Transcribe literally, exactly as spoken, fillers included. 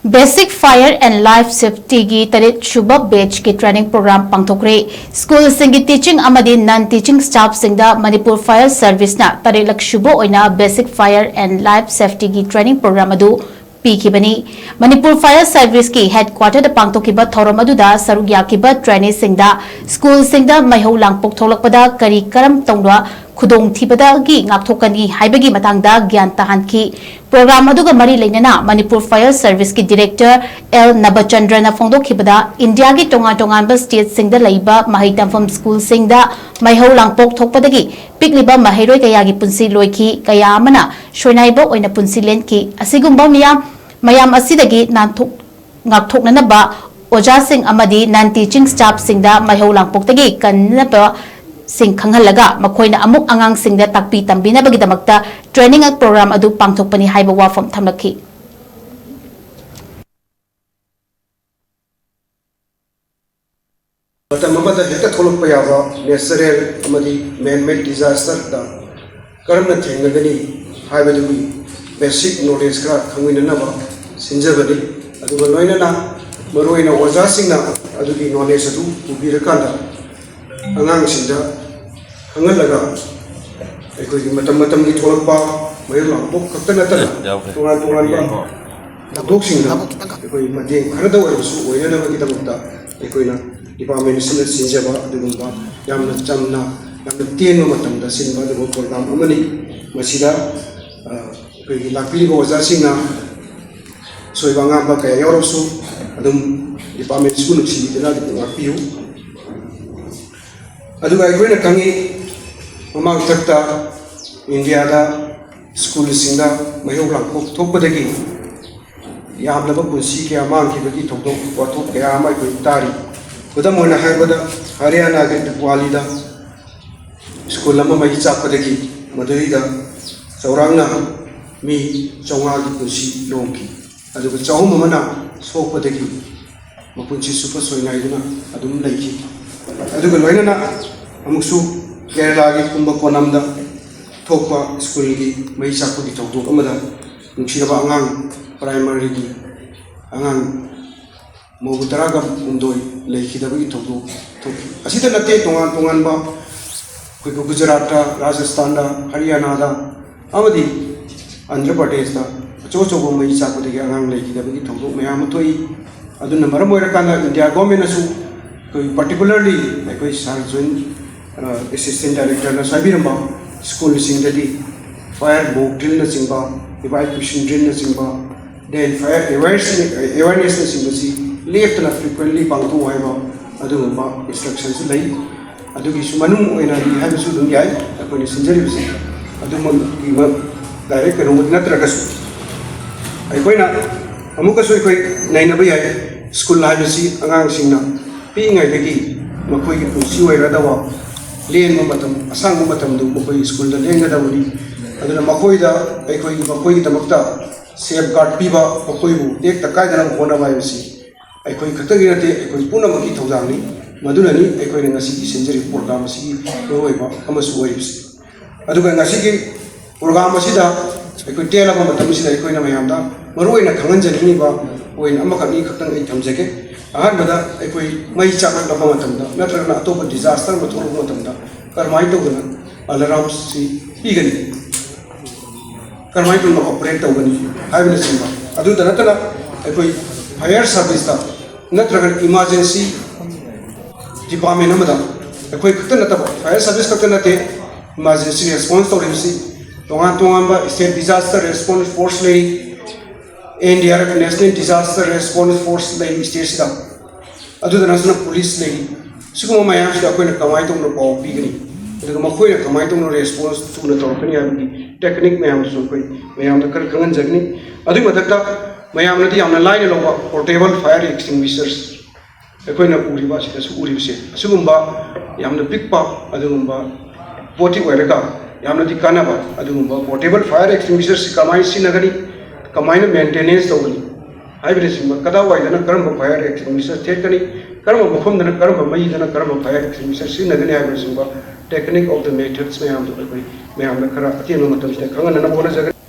Basic Fire and Life Safety ꯒꯤ ꯇꯔꯦꯠ ꯁꯨꯕ batch ꯀꯤ training program ꯄꯥꯡꯊꯣꯛꯈ꯭ꯔꯦ꯫ ꯁ꯭ꯀꯨꯜꯁꯤꯡꯒꯤ teaching ꯑꯃꯗꯤ non teaching staff ꯁꯤꯡꯗ ꯃꯅꯤꯄꯨꯔ Fire Service ꯅ ꯇꯔꯦꯠꯂꯛ ꯁꯨꯕ ꯑꯣꯏꯅ Basic Fire and Life Safety ꯒꯤ training program ꯑꯗꯨ ꯄꯤꯈꯤꯕꯅꯤ꯫ ꯃꯅꯤꯄꯨꯔ Fire Service ꯀꯤ headquarter ꯗ ꯄꯥꯡꯊꯣꯛꯈꯤꯕ ꯊꯧꯔꯝ ꯑꯗꯨꯗ ꯁꯔꯨꯛ ꯌꯥꯈꯤꯕ trainee ꯁꯤꯡꯗ ꯁ꯭ꯀꯨꯜꯁꯤꯡꯗ ꯃꯩꯍꯧ ꯂꯥꯡꯄꯣꯛ ꯊꯣꯛꯂꯛꯄꯗ ꯀꯔꯤ ꯀꯔꯝ ꯇꯧꯅ ꯈꯨꯗꯣꯡꯊꯤꯕꯗꯒꯤ ꯉꯥꯛꯊꯣꯛꯀꯅꯤ ꯍꯥꯏꯕꯒꯤ ꯃꯇꯥꯡꯗ ꯒ꯭ꯌꯥꯟ ꯇꯥꯍꯟꯈꯤ꯫ Program ꯑꯗꯨꯒ ꯃꯔꯤ ꯂꯩꯅꯅ ꯃꯅꯤꯄꯨꯔ Fire Service ꯀꯤ director ꯑꯦꯜ ꯅꯕꯆꯟꯗ꯭ꯔꯅ ꯐꯣꯡꯗꯣꯛꯈꯤꯕꯗ, ꯏꯟꯗꯤꯌꯥꯒꯤ ꯇꯣꯉꯥꯟ ꯇꯣꯉꯥꯟꯕ state ꯁꯤꯡꯗ ꯂꯩꯕ ꯃꯍꯩ ꯇꯝꯐꯝ ꯁ꯭ꯀꯨꯜꯁꯤꯡꯗ ꯃꯩꯍꯧ ꯂꯥꯡꯄꯣꯛ ꯊꯣꯛꯄꯗꯒꯤ ꯄꯤꯛꯂꯤꯕ ꯃꯍꯩꯔꯣꯏ ꯀꯌꯥꯒꯤ ꯄꯨꯟꯁꯤ ꯂꯣꯏꯈꯤ, ꯀꯌꯥ ꯑꯃꯅ ꯁꯣꯏꯅꯥꯏꯕ ꯑꯣꯏꯅ ꯄꯨꯟꯁꯤ ꯂꯦꯟꯈꯤ꯫ ꯑꯁꯤꯒꯨꯝꯕ ꯃꯤꯌꯥꯝ, ꯃꯌꯥꯝ ꯑꯁꯤꯗꯒꯤ ꯅꯥꯟꯊꯣꯛ-, ꯉꯥꯛꯊꯣꯛꯅꯅꯕ ꯑꯣꯖꯥꯁꯤꯡ ꯑꯃꯗꯤ non teaching staff ꯁꯤꯡꯗ ꯃꯩꯍꯧ ꯂꯥꯡꯄꯣꯛꯇꯒꯤ ꯀꯟꯅꯕꯁꯤꯡ ꯈꯪꯍꯜꯂꯒ ꯃꯈꯣꯏꯅ ꯑꯃꯨꯛ ꯑꯉꯥꯡꯁꯤꯡꯗ ꯇꯥꯛꯄꯤ ꯇꯝꯕꯤꯅꯕꯒꯤꯗꯃꯛꯇ training program ꯑꯗꯨ ꯄꯥꯡꯊꯣꯛꯄꯅꯤ ꯍꯥꯏꯕ ꯋꯥꯐꯝ ꯊꯝꯂꯛꯈꯤ꯫ ꯃꯇꯝ ꯑꯃꯗ ꯍꯦꯛꯇ ꯊꯣꯛꯂꯛꯄ ꯌꯥꯕ natural ꯑꯃꯗꯤ man-made disaster ꯗ ꯀꯔꯝꯅ ꯊꯦꯡꯅꯒꯅꯤ ꯍꯥꯏꯕꯗꯨꯒꯤ basic knowledge ꯈꯔ ꯈꯪꯃꯤꯟꯅꯅꯕ ꯁꯤꯟꯖꯕꯅꯤ꯫ ꯑꯗꯨꯒ ꯂꯣꯏꯅꯅ ꯃꯔꯨꯑꯣꯏꯅ ꯑꯣꯖꯥꯁꯤꯡꯅ ꯑꯗꯨꯒꯤ knowledge ꯑꯗꯨ ꯄꯨꯕꯤꯔꯀꯥꯟꯗ ꯑꯉꯥꯡꯁꯤꯡꯗ ꯈꯪꯍꯜꯂꯒ ꯑꯩꯈꯣꯏꯒꯤ ꯃꯇꯝ ꯃꯇꯝꯒꯤ ꯊꯣꯛꯂꯛꯄ ꯃꯩꯍꯧ ꯂꯥꯡꯄꯣꯛ ꯈꯛꯇ ꯅꯠꯇꯅ ꯌꯥꯎꯈ꯭ꯔꯦ꯫ ꯇꯣꯉꯥꯟ ꯇꯣꯉꯥꯟꯕ ꯌꯦꯡꯉꯣ꯫ ꯊꯧꯗꯣꯛꯁꯤꯡꯗ ꯑꯩꯈꯣꯏ ꯃꯇꯦꯡ ꯈꯔꯗ ꯑꯣꯏꯔꯕꯁꯨ ꯑꯣꯏꯅꯅꯕꯒꯤꯗꯃꯛꯇ ꯑꯩꯈꯣꯏꯅ department ꯁꯤꯅ ꯁꯤꯟꯖꯕ ꯑꯗꯨꯒꯨꯝꯕ ꯌꯥꯝꯅ ꯆꯝꯅ, ꯌꯥꯝꯅ ꯇꯦꯟꯕ ꯃꯇꯝꯗ ꯁꯤꯟꯕ ꯑꯗꯨꯒꯨꯝꯕ program ꯑꯃꯅꯤ꯫ ꯃꯁꯤꯗ, ꯑ, ꯑꯩꯈꯣꯏꯒꯤ ꯂꯥꯛꯄꯤꯔꯤꯕ ꯑꯣꯖꯥꯁꯤꯡꯅ ꯑꯁꯣꯏꯕ ꯑꯉꯥꯝꯕ ꯀꯌꯥ ꯌꯥꯎꯔꯕꯁꯨ ꯑꯗꯨꯝ department ꯁꯤꯕꯨ ꯅꯨꯡꯁꯤꯕꯤꯗꯨꯅ ꯑꯗꯨꯝ ꯉꯥꯛꯄꯤꯌꯨ꯫ ꯑꯗꯨꯒ ꯑꯩꯈꯣꯏꯅ ꯈꯪꯉꯤ, ꯃꯃꯥꯡ ꯊꯛꯇ ꯏꯟꯗꯤꯌꯥꯗ ꯁ꯭ꯀꯨꯜꯁꯤꯡꯗ ꯃꯩꯍꯧ ꯂꯥꯡꯄꯣꯛ ꯊꯣꯛꯄꯗꯒꯤ ꯌꯥꯝꯂꯕ ꯄꯨꯟꯁꯤ ꯀꯌꯥ ꯃꯥꯡꯈꯤꯕꯒꯤ ꯊꯧꯗꯣꯛ ꯋꯥꯊꯣꯛ ꯀꯌꯥ ꯑꯃ ꯑꯩꯈꯣꯏ ꯇꯥꯔꯤ꯫ ꯈꯨꯗꯝ ꯑꯣꯏꯅ ꯍꯥꯏꯔꯕꯗ, ꯍꯔꯤꯌꯥꯅꯥꯒꯤ ꯗꯤꯄ꯭ꯋꯥꯂꯤꯗ ꯁ꯭ꯀꯨꯜ ꯑꯃ ꯃꯩ ꯆꯥꯛꯄꯗꯒꯤ ꯃꯗꯨꯗꯩꯗ ꯆꯥꯎꯔꯥꯛꯅ ꯃꯤ ꯆꯥꯝꯃꯉꯥꯒꯤ ꯄꯨꯟꯁꯤ ꯂꯣꯝꯈꯤ꯫ ꯑꯗꯨꯒ ꯆꯍꯨꯝ ꯑꯃꯅ ꯁꯣꯛꯄꯗꯒꯤ ꯃꯄꯨꯟꯁꯤ ꯆꯨꯞꯄ ꯁꯣꯏꯅꯥꯏꯗꯨꯅ ꯑꯗꯨꯝ ꯂꯩꯈꯤ꯫ ꯑꯗꯨꯒ ꯂꯣꯏꯅꯅ ꯑꯃꯨꯛꯁꯨ ꯀꯦꯔꯂꯥꯒꯤ ꯀꯨꯝꯕꯀꯣꯅꯝꯗ ꯊꯣꯛꯄ ꯁ꯭ꯀꯨꯜꯒꯤ ꯃꯩ ꯆꯥꯛꯄꯒꯤ ꯊꯧꯗꯣꯛ ꯑꯃꯗ ꯅꯨꯡꯁꯤꯔꯕ ꯑꯉꯥꯡ primary ꯒꯤ ꯑꯉꯥꯡ ꯃꯧ ꯇꯔꯥꯒ ꯍꯨꯝꯗꯣꯏ ꯂꯩꯈꯤꯗꯕꯒꯤ ꯊꯧꯗꯣꯛ ꯊꯣꯛꯈꯤ꯫ ꯑꯁꯤꯗ ꯅꯠꯇꯦ, ꯇꯣꯉꯥꯟ ꯇꯣꯉꯥꯟꯕ ꯑꯩꯈꯣꯏꯒꯤ ꯒꯨꯖꯔꯥꯠꯇ, ꯔꯥꯖꯁꯊꯥꯟꯗ, ꯍꯔꯤꯌꯥꯅꯥꯗ ꯑꯃꯗꯤ ꯑꯟꯙ꯭ꯔ ꯄ꯭ꯔꯗꯦꯁꯇ ꯑꯆꯧ ꯑꯆꯧꯕ ꯃꯩ ꯆꯥꯛꯄꯗꯒꯤ ꯑꯉꯥꯡ ꯂꯩꯈꯤꯗꯕꯒꯤ ꯊꯧꯗꯣꯛ ꯃꯌꯥꯝ ꯑꯃ ꯊꯣꯛꯏ꯫ ꯑꯗꯨꯅ ꯃꯔꯝ ꯑꯣꯏꯔꯀꯥꯟꯗ ꯏꯟꯗꯤꯌꯥ ꯒꯣꯔꯃꯦꯟꯅꯁꯨ ꯑꯩꯈꯣꯏ particularly ꯑꯩꯈꯣꯏ ꯁꯥꯔ ꯖꯣꯏꯟ ꯑꯦꯁꯤꯁꯇꯦꯟ ꯗꯥꯏꯔꯦꯛꯇꯔꯅꯁꯨ ꯍꯥꯏꯕꯤꯔꯝꯕ ꯁ꯭ꯀꯨꯜꯁꯤꯡꯗꯗꯤ fire mock drillꯅꯆꯤꯡꯕ, evacuation drillꯅꯆꯤꯡꯕ, then fire awareness awarenessꯅꯆꯤꯡꯕꯁꯤ ꯂꯦꯞꯇꯅ frequently ꯄꯥꯡꯊꯣꯛꯎ ꯍꯥꯏꯕ ꯑꯗꯨꯒꯨꯝꯕ instructionꯁꯨ ꯂꯩ꯫ ꯑꯗꯨꯒꯤꯁꯨ ꯃꯅꯨꯡ ꯑꯣꯏꯅ ꯍꯥꯏꯕꯁꯨ ꯑꯗꯨꯝ ꯌꯥꯏ ꯑꯩꯈꯣꯏꯅ ꯁꯤꯟꯖꯔꯤꯕꯁꯤ꯫ ꯑꯗꯨꯃꯛꯀꯤ ꯗꯥꯏꯔꯦꯛ ꯀꯩꯅꯣꯃꯛꯇꯤ ꯅꯠꯇ꯭ꯔꯒꯁꯨ ꯑꯩꯈꯣꯏꯅ ꯑꯃꯨꯛꯀꯁꯨ ꯑꯩꯈꯣꯏ ꯅꯩꯅꯕ ꯌꯥꯏ꯫ ꯁ꯭ꯀꯨꯜ ꯍꯥꯏꯕꯁꯤ ꯑꯉꯥꯡꯁꯤꯡꯅ ꯄꯤꯛꯏꯉꯩꯗꯒꯤ ꯃꯈꯣꯏꯒꯤ ꯄꯨꯟꯁꯤ ꯑꯣꯏꯔꯗꯕ ꯂꯦꯟꯕ ꯃꯇꯝ, ꯑꯁꯥꯡꯕ ꯃꯇꯝꯗꯨ ꯃꯈꯣꯏ ꯁ꯭ꯀꯨꯜꯗ ꯂꯦꯟꯒꯗꯕꯅꯤ꯫ ꯑꯗꯨꯅ ꯃꯈꯣꯏꯗ ꯑꯩꯈꯣꯏꯒꯤ, ꯃꯈꯣꯏꯒꯤꯗꯃꯛꯇ safeguard ꯄꯤꯕ, ꯃꯈꯣꯏꯕꯨ ꯇꯦꯛꯇ ꯀꯥꯏꯗꯅꯕ ꯍꯣꯠꯅꯕ ꯍꯥꯏꯕꯁꯤ ꯑꯩꯈꯣꯏ ꯈꯛꯇꯒꯤ ꯅꯠꯇꯦ, ꯑꯩꯈꯣꯏ ꯄꯨꯝꯅꯃꯛꯀꯤ ꯊꯧꯗꯥꯡꯅꯤ꯫ ꯃꯗꯨꯅꯅꯤ ꯑꯩꯈꯣꯏꯅ ꯉꯁꯤꯒꯤ ꯁꯤꯟꯖꯔꯤꯕ program ꯑꯁꯤꯒꯤ ꯃꯔꯨꯑꯣꯏꯕ ꯑꯃꯁꯨ ꯑꯣꯏꯔꯤꯕꯁꯤ꯫ ꯑꯗꯨꯒ ꯉꯁꯤꯒꯤ program ꯑꯁꯤꯗ ꯑꯩꯈꯣꯏ ꯇꯦꯜꯂꯕ ꯃꯇꯝꯁꯤꯗ ꯑꯩꯈꯣꯏꯅ ꯃꯌꯥꯝꯗ ꯃꯔꯨꯑꯣꯏꯅ ꯈꯪꯍꯟꯖꯅꯤꯡꯉꯤꯕ point ꯑꯃꯈꯛ ꯑꯅꯤ ꯈꯛꯇꯪ ꯑꯩ ꯊꯝꯖꯒꯦ꯫ ꯑꯍꯥꯟꯕꯗ ꯑꯩꯈꯣꯏ ꯃꯩ ꯆꯥꯛꯂꯛꯂꯕ ꯃꯇꯝꯗ ꯅꯠꯇ꯭ꯔꯒꯅ ꯑꯇꯣꯞꯄ disaster ꯑꯃ ꯊꯣꯛꯂꯛꯄ ꯃꯇꯝꯗ ꯀꯔꯝꯍꯥꯏꯅ ꯇꯧꯗꯅ alarmꯁꯤ ꯄꯤꯒꯅꯤ, ꯀꯔꯝꯍꯥꯏꯅ ꯇꯧꯅ operate ꯇꯧꯒꯅꯤ ꯍꯥꯏꯕꯅꯆꯤꯡꯕ꯫ ꯑꯗꯨꯗ ꯅꯠꯇꯅ ꯑꯩꯈꯣꯏ fire serviceꯇ ꯅꯠꯇ꯭ꯔꯒ emergency department ꯑꯃꯗ ꯑꯩꯈꯣꯏ ꯈꯛꯇ ꯅꯠꯇꯕ, fire service ꯈꯛꯇ ꯅꯠꯇꯦ, emergency response ꯇꯧꯔꯤꯕꯁꯤ ꯇꯣꯉꯥꯟ ꯇꯣꯉꯥꯟꯕ state disaster response force ꯂꯩꯔꯤ, NDRF, National Disaster Response Force ꯂꯩꯔꯤ stateꯁꯤꯗ, ꯑꯗꯨꯗ ꯅꯠꯇꯅ police ꯂꯩꯔꯤ꯫ ꯁꯤꯒꯨꯝꯕ ꯃꯌꯥꯝꯁꯤꯗ ꯑꯩꯈꯣꯏꯅ ꯀꯃꯥꯏꯅ ꯇꯧꯅ ꯄꯥꯎ ꯄꯤꯒꯅꯤ, ꯑꯗꯨꯒ ꯃꯈꯣꯏꯅ ꯀꯃꯥꯏꯅ ꯇꯧꯅ response ꯊꯨꯅ ꯇꯧꯔꯛꯀꯅꯤ ꯍꯥꯏꯕꯒꯤ technique ꯃꯌꯥꯝꯗꯨꯁꯨ ꯑꯩꯈꯣꯏ ꯃꯌꯥꯝꯗ ꯈꯔ ꯈꯪꯍꯟꯖꯒꯅꯤ꯫ ꯑꯗꯨꯒꯤ ꯃꯊꯛꯇ ꯃꯌꯥꯝꯅꯗꯤ ꯌꯥꯝꯅ ꯂꯥꯏꯅ ꯂꯧꯕ portable fire extinguishers, ꯑꯩꯈꯣꯏꯅ ꯎꯔꯤꯕ, ꯑꯁꯤꯗꯁꯨ ꯎꯔꯤꯕꯁꯦ, ꯑꯁꯤꯒꯨꯝꯕ ꯌꯥꯝꯅ ꯄꯤꯛꯄ ꯑꯗꯨꯒꯨꯝꯕ ꯄꯣꯠꯇꯤ ꯑꯣꯏꯔꯒ ꯌꯥꯝꯅꯗꯤ ꯀꯥꯟꯅꯕ ꯑꯗꯨꯒꯨꯝꯕ portable fire extinguisherꯁꯤ ꯀꯃꯥꯏꯅ ꯁꯤꯖꯤꯟꯅꯒꯅꯤ, ꯀꯃꯥꯏꯅ maintenance ꯇꯧꯒꯅꯤ ꯍꯥꯏꯕꯅꯆꯤꯡꯕ, ꯀꯗꯥꯏꯋꯥꯏꯗꯅ ꯀꯔꯝꯕ fire extinguisher ꯊꯦꯠꯀꯅꯤ, ꯀꯔꯝꯕ ꯃꯐꯝꯗꯅ ꯀꯔꯝꯕ ꯃꯩꯗꯅ ꯀꯔꯝꯕ fire extinguisher ꯁꯤꯖꯤꯟꯅꯒꯅꯤ ꯍꯥꯏꯕꯅꯆꯤꯡꯕ technique of the methods ꯃꯌꯥꯝꯗꯣ ꯑꯩꯈꯣꯏ ꯃꯌꯥꯝꯗ ꯈꯔ ꯑꯇꯦꯟꯕ ꯃꯇꯝꯁꯤꯗ ꯈꯪꯍꯟꯅꯅꯕ ꯍꯣꯠꯅꯖꯒꯅꯤ꯫